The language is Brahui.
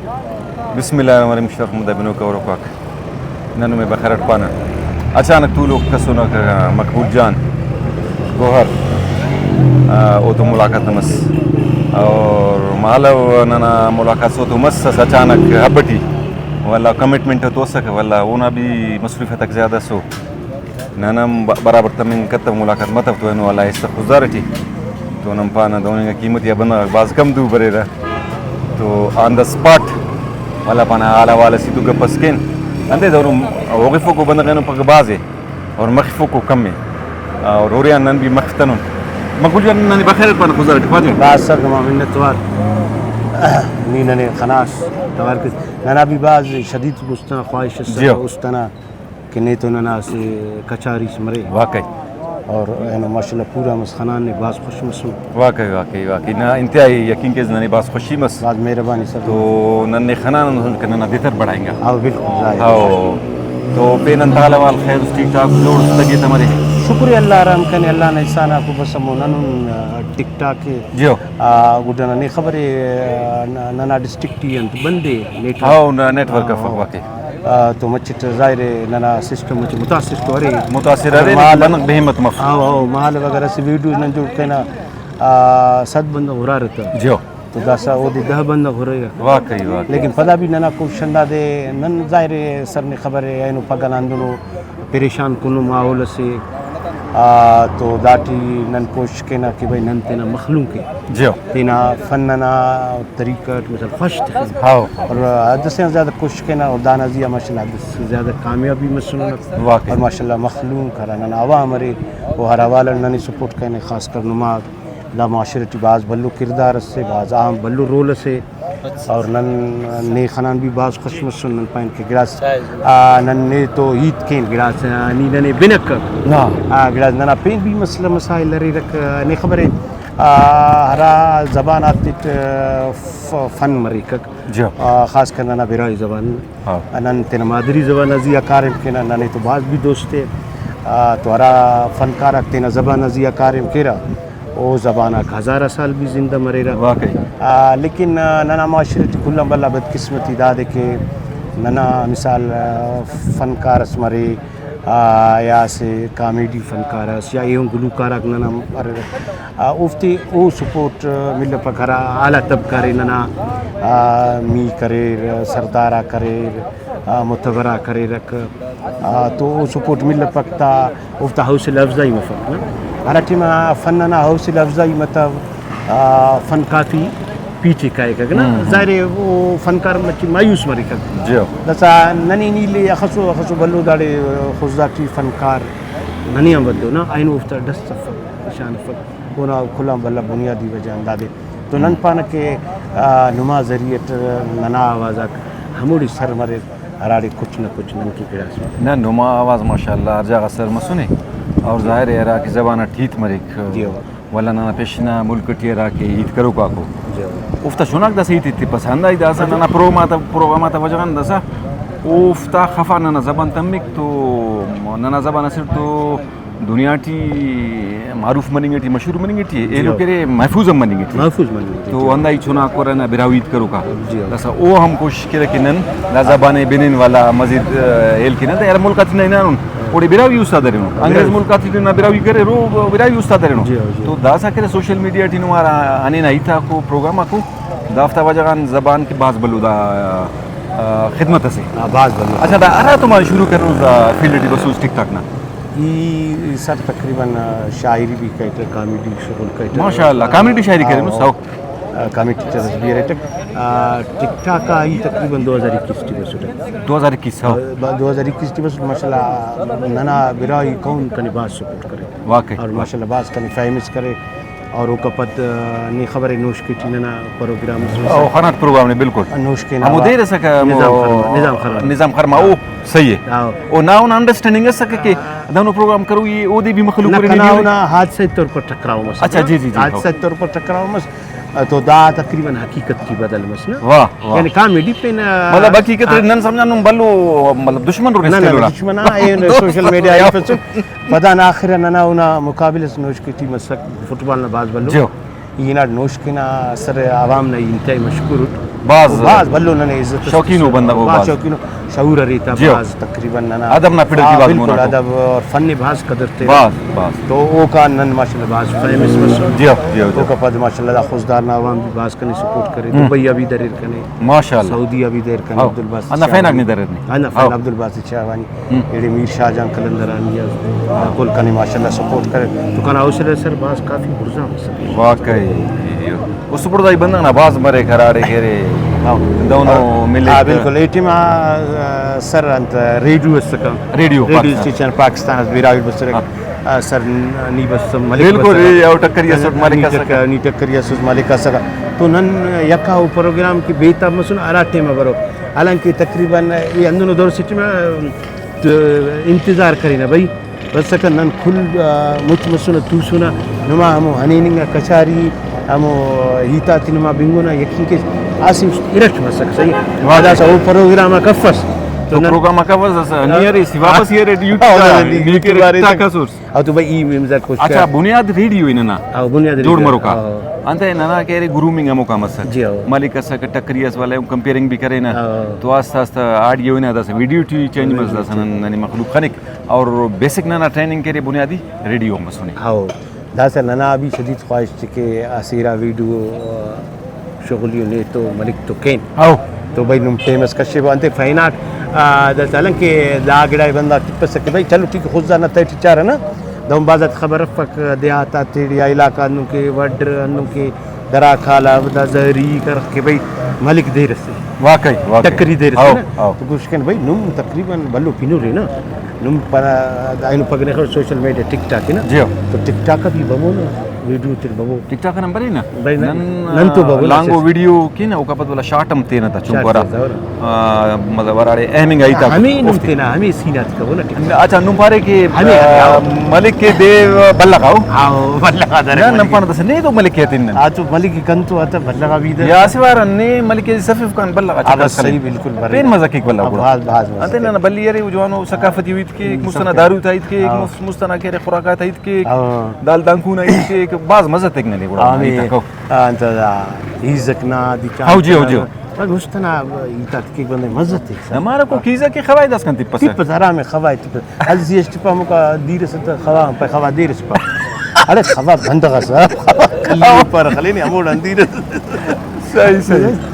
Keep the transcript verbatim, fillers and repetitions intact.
بسم اللہ الرحمن الرحیم، مشتاق محمد بنوک اور پاک۔ نن نمے بخیر اٹ پانہ۔ اچانک تولوک کس ہناکہ مقبول جان گوہر، آ، اوتون ملاقات مس۔ اور مالو ننا ملاقات اوتون مس، اس اچانک حب ٹی، ولا کمٹمنٹ تو اسکہ، ولا اونا بھی مصروفیت آک زیادہ سو۔ نن ہم ب-، برابر تمنگ کتو، ملاقات متو تو اینو اللہ ایسر خضدار ٹی۔ تو نن پانہ دہن انگا قیمتی آ بندغ آک بھاز کم دو بریرہ۔ تو آن دا اسپاٹ ولا پانہ حال احوال اسیتو گپ اس کین۔ انتئے دہنو اوغفوکو بندغ اینو پگہ بھاز ءِ اور مخفوکو کم ءِ۔ اور ہُرے آن نن بھی مختنن۔ مقبول جان، ننے بخیر پانہ خضدار ٹی پاجہ۔ بھاز سر نما منت وار۔ نی ننے خناس توار کہ ننا بھی بھاز شدید است انا خواہش اس جیو۔ است انا کہ نے تو ننا اسہ کچاری اس مرے۔ واقعی۔ اور اینو ماشاءاللہ پورا مس خنان نے بھاز خوش مسن۔ واقعی، واقعی، واقعی۔ نا انتہائی یقین کیس ننے بھاز خوشی مس۔ بھاز مہربانی سر۔ تو نن نے خنان ہندن کہ ننا دتر بڑھائنگا۔ ہاں، بالکل، ظاہر۔ ہاں۔ تو پین انت حال احوال خیر اس، ٹھیک ٹھاک، جوڑ اس، طبیعت مرے؟ شکر اللہ رحم کنے، اللہ نا احسان آکو بس ہمو ننن، آ، ٹک ٹاک ءِ۔ جیو۔ آ، گڈا ننے خبر ءِ، آ، ن-، ننا ڈسٹرکٹ ٹی انت بند ءِ نیٹ ورک۔ ہاں، نا نیٹ ورک ہاں، افک ہاں۔ واقعی۔ آ، تو مچٹ ظاہر ءِ ننا سسٹم مچٹ متاثر تو ارے۔ متاثر ارے، مال، لیکن بندغ بے ہمت مف۔ ہاں، ہاں، مال وغیرہ سے ویڈیوز نن جوڑ کینہ، آ، صد بندغ ہُرارہ تہ۔ جیو۔ تو داسہ اودے دہ بندغ ہُررہ۔ واقعی، واقعی۔ لیکن پدا بھی ننا کوشش ہندادے، نن ظاہر ءِ سر نے خبر ءِ اینو پگہ نا ہندنو پریشان کنو ماحول اسے، آ، تو داٹی نن کوشش کینہ کہ بھئی نن تینا مخلوق ءِ جیو۔ تینا فن انا طریقہ اٹ مثال خوش تخنہ۔ ہاؤ۔ اور حد سے زیادہ کوشش کینہ اور دانا زیہا ماشاءاللہ حد سے زیادہ کامیابی مسننک۔ واقعی۔ اور ماشاءاللہ مخلوق ہرا ننا عوام ارے، او ہر حوالہ اٹ ننے سپورٹ کرینے، خاص کر نما دا معاشرہ ٹی بھاز بھلو کردار اسے، بھاز اہم بھلو رول اسے۔ اور نن نے خنان بھی بھاز خوش مسن، نن پائن کہ گڑاس، آ، نن نے تو ہیت کین گڑاس، آ، نی ننے بنک۔ ہاں۔ آ، گڑاس ننا پین بھی مسئلہ مسائل اریرک، آ، نے خبرے، آ، ہرا زبان آتیٹ، آ، ف-، فن مریکک۔ جی۔ آ، خاص کر ننا براہوئی زبان۔ ہاں۔ نن تینا مادری زبان نا زیہا کاریم کینہ، ننے تو بھاز بھی دوست ءِ، آ، تو ہرا فنکار آک تینا زبان نا زیہا کاریم کیرہ، او زبان آک ہزارہ سال بھی زندہ مریرہ۔ واقعی۔ آ، لیکن، آ، ننا معاشرہ ٹی کل آن بھلا بدقسمتی دادے کہ ننا مثال، آ، فنکار اس مرے، آ، یا اسہ کامیڈی فنکار اس یا ایہن گلوکار آک ننا اریر۔ آ، اوفتے او سپورٹ ملپک ہرا اعلیٰ طبقہ ارے ننا، آ، میک اریر، سردار آک اریر، آ، متبر آک اریرک، آ، تو او سپورٹ ملپک تا اوفتا حوصلہ افزائی مفک نا۔ ہرا ٹائما فن انا حوصلہ افزائی متو، آ، فن کافی پیچھے کائکہ نا۔ ہم، ہم۔ ظاہر ہے او فنکار مچہ مایوس مریکک۔ جی۔ داسہ ننے نی لے اخسو اخسو بھلو داڑے خضدار ٹی فنکار ننے آن ودو نا، اینو اوفتا ڈس افک، پریشان افک۔ اونا کل آن بھلا بنیادی وجہ ہندادے۔ تو نن پانہ کہ، آ، نما ذریعہ اٹ ننا آواز آک ہموڑے سر مریر ہراڑے کچھ نہ کچھ نن کہ گڑاس۔ نہ، نما آواز ماشاءاللہ ہر جاگہ سر مسنے، اور ظاہر ہے ہرا کہ زبان اٹ ہیت مریک، جی ہو۔ ولدا ننا پیشن آ ملک ٹی ہرا کہ ہیت کروک آکو، جی ہو۔ اوفتا چناک داسہ ہیت ایتپسہ، ہندا ہیت داسہ ننا پروگرام آتا، پروگرام آتا وجہ غان داسہ اوفتا خفا ننا زبان تمک تو ننا زبان اسٹ تو دنیا ٹی معروف مننگ ٹی، مشہور مننگ ٹی، ایلو جی۔ کہ ارے محفوظ ہم مننگ ٹی۔ محفوظ مننگ ٹی، تو جی۔ ہندا ہیت چنا کرے نا براہوئی ہیت کروکا۔ جی۔ داسہ او ہم کوشش کیرہ کہ نن دا زبان ءِ بنین والا مزید، آ، ہیل کینہ۔ انتئے ہرا ملک آتے ننا ہنانن، اوڑے براہوئی استاد ارینو۔ انگریز ملک آتے ٹی ننا براہوئی کریر، او براہوئی استاد ارینو۔ جی، جی۔ تو داسہ کرے سوشل میڈیا ٹی نما ہرا ہنینہ ہیت آکو، پروگرام آکو، دافتا وجہ غان زبان کہ بھاز بھلو دا، آ، خدمت اسے۔ ہاں، بھاز بھلو۔ اچھا، دا ہراتم آ شروع کرینس دا فیلڈ ٹی بسوس ٹک ٹاک نا؟ ای سر تقریباً شاعری بھی کریٹہ، کامیڈی شغل کریٹہ۔ ماشاءاللہ، کامیڈی شاعری کرینس، ہاں۔ ہاؤ۔ کامیڈی ٹیچر اس بھی ریٹہ۔ آ، ٹک ٹاک آ ای تقریباً دو ہزار اکیس ٹی بسٹہ۔ دو ہزار اکیس، ہاؤ۔ آ، دو ہزار اکیس ٹی بسٹ، ماشاءاللہ، ننا براہوئی قوم کنے بھاز سپورٹ کرے۔ واقعی۔ اور ماشاءاللہ بھاز کنے فیمس کرے۔ اور اوکا پد، آ، نی خبرے نوشکے ٹی ننا پروگرام اس او، خناٹ پروگرام نے، بالکل۔ نوشکے نا ہمو دیر اسکہ، ہمو نظام خرما، نظام خرما۔ نظام خرما، او صحیح ہے۔ ہاں۔ او نا اونا انڈرسٹینڈنگ اسکہ کہ دہنو پروگرام کروئی اے، اودے بھی مخلوق نہ، ورے کنا نی اونا حادثہ طور پر ٹکراؤ مسکہ۔ اچھا، جی، جی، جی، حادثہ ہاں۔ طور پر ٹکراؤ مس، تو دا تقریباً حقیقت ٹی بدل مس نا۔ واہ، واہ۔ یعنی کامیڈی پین، آ، مطلب حقیقت آ، نن سمجھانن بھلو، مطلب دشمن رورے نہ، نہ، اسکیلو نا۔ دشمن آ، اے سوشل میڈیا آ۔ پدا نا آخر ننا اونا مقابل اس نوشکے ٹی مسک، فٹبال نا بھاز بھلو۔ جیو۔ ای ہناٹ نوشکے نا سر عوام نا ای انتہائی مشکور اٹ۔ بھاز بھاز بھلو ننے عزت اس شوقین ءُ تسر۔ بندغ ءُ بھاز بھاز۔ شوقین ءُ، شعور اریتا جی۔ بھاز تقریباً ننا۔ ادب نا پڑکی ہاں، بھاز بالکل، مونا تو۔ ادب اور فن بھاز قدر تیرہ۔ بھاز، بھاز۔ تو اوکان نن ماشاءاللہ بھاز فیمس مسن۔ جی ہو، جی ہو، جی ہو۔ اوکا پد ماشاءاللہ دا خضدار نا عوام بھی بھاز کنے سپورٹ کرے۔ ہم۔ دبئی آ بھی دریر کنے۔ ماشاءاللہ۔ سعودی آ بھی دریر کنے ہو۔ عبدالباسط ہندا فیناک شاہوانی۔ نے دریر نے۔ ہندا فین ہو۔ عبدالباسط شاہوانی۔ ہم۔ ایڑے میر شاہ جان قلندرانی اس۔ ہاں۔ کل کنے ماشاءاللہ سپورٹ کرے۔ تو کنا حوصلہ سر بھاز کافی بڑزا مسنے۔ واقعی۔ است بڑزائی بندغ نا بھاز مریک ہراڑے کہ ارے۔ ہاں۔ دہنو ہاں۔ ملک۔ ہاں، بالکل۔ اے ٹائما، آ، سر انت ریڈیو اسکہ۔ Radio radio Pakistan. Station Pakistan اس براہوئی بسرہ۔ ہاں۔ آ، سر نی بس ملک بالکل، بسرہ۔ اے او ٹکری اسٹ ملک نی اسکہ۔ ٹک-، نی ٹکری اسٹ ملک اسکہ۔ تو نن یکا او پروگرام کہ بے تاب مسن ہرا ٹائما برو۔ حالانکہ تقریباً اے ہندنو دور سے ٹائما انتظار کرینہ بھئی۔ بسکہ نن کل، آ، مچ مسنہ، توسنہ، نما ہمو ہنیننگ آ کچاری، ہمو ہیت آتے نما بنگنہ، یقین کیس اسہ است ارٹ مسکہ، صحیح۔ واہ۔ داسہ او پروگرام آک افس۔ تو تو نن پروگرام آک افس، داسہ نی ارے سی واپس ہاں۔ ارے یوٹیوب ہاں، آ، نی نی یوٹیوب ارے آ ارے۔ تاکہ سوس۔ او تو بھئی ای ممزا کوشش اچھا، کر۔ بنیاد ریڈیو ای ننا ہاں، بنیاد جوڑ ریڈیو۔ مروکا۔ ہاں۔ انتئے ننا کہ ارے گرومنگ ہموکا مسک۔ جی ہاں۔ ملک اسکہ ٹکری اس والا کمپیئرنگ بھی کرینا۔ ہاں۔ تو آستہ آستہ آڈیو ہنا داسہ ویڈیو ٹی چینج مس، داسہ نن ننے مخلوق خنک۔ اور بیسک ننا ٹریننگ کہ ارے بنیادی ریڈیو آن مسنے۔ ہاؤ، داسہ ننا بھی شدید خواہش تے کہ اسہ ارا ویڈیو، آ، شغلی ءُ نے تو ملک تو کین۔ ہاؤ۔ تو بھئی نم ٹائم اس کشیبو انتے فائناٹ، آ، داسہ حالانکہ دا گڑا ءِ بندغ تپسہ کہ بھئی چلو ٹھیک ہے، خضدار نا تہٹی چارہ نا، دہن بھاز آتے خبر افک دیہات آتیٹی یا علاقہ ہندن کہ وڈھ ہندن کہ درا کالا دا زہری کرخ کہ بھئی ملک دیر اسے۔ واقعی، واقعی۔ ٹکری دیر اسے ہاؤ، نا۔ ہاؤ۔ تو کوشش کن بھئی نم تقریباً بھلو پنورے نا۔ نم پدا دا اینو پگہ نے خبر سوشل میڈیا ٹک ٹاک نا۔ جی ہاں۔ تو ٹک ٹاک بھی ببو نا، ویڈیو تیٹ ببو۔ ٹک ٹاک نمبر ہے نا؟ بھئی نن، نن تو ببو نا لانگو صرف۔ ویڈیو کن اوکا پد ولا شارٹ ہم تینا تا چنکو شارٹ ہرا۔ تینا تا، ہاں۔ آ، مطلب ہراڑے اہم انگا ہیت آک ہمے نم اوفتے۔ تینا ہمے سین آتے کبو نا ٹک ٹاک۔ اچھا، نم پارے کہ، ہمے، ہمے، آ، ہمے۔ ملک کے دے بلغ آؤ۔ ہاؤ، بلغ آ درک نہ، نم ملک۔ پانہ داسہ نے تو ملک کے تن۔ آ تو ملک کے کن تو آتا بلغ آ بھی در۔ یا اسہ وار نے ملک کے صفف کان بلغ آ آ، چکر بس صحیح، سلے۔ بالکل برے۔ پین مزہ کیک بلغ آ، گڑا۔ بھاز، بھاز مزہ انتے کیک۔ ننا بلی ارے او جوانو ثقافتی ہیت کیک، ہم، مست ئنا سب دارو تا ہیت کیک، ہاں۔ مست، مست ئنا کہ ارے خوراکات ہیت کیک، ہاں۔ دال دانکو نا ہیت کیک، بھاز مزہ تیک ننے گڑا ہاں، ہیت ہمے، آک او۔ آ، انت دا ہیزک نا دی چا ہاؤ جی، ہاؤ جی۔ بس مست ئنا ہیت آک کیک بندغ مزہ تیک سر۔ ہمارا کو کیزہ کہ خواہی داسکان تپسہ۔ تپسہ، آرام خواہی تپسہ۔ الزی اش ٹپا مکا دیر اس تہ خوا، پہ خوا دیر اس پا۔ اڑے خوا بندغ اس، خوا کلی پر خلینے ہموڑان دیر اس۔ صحیح، صحیح۔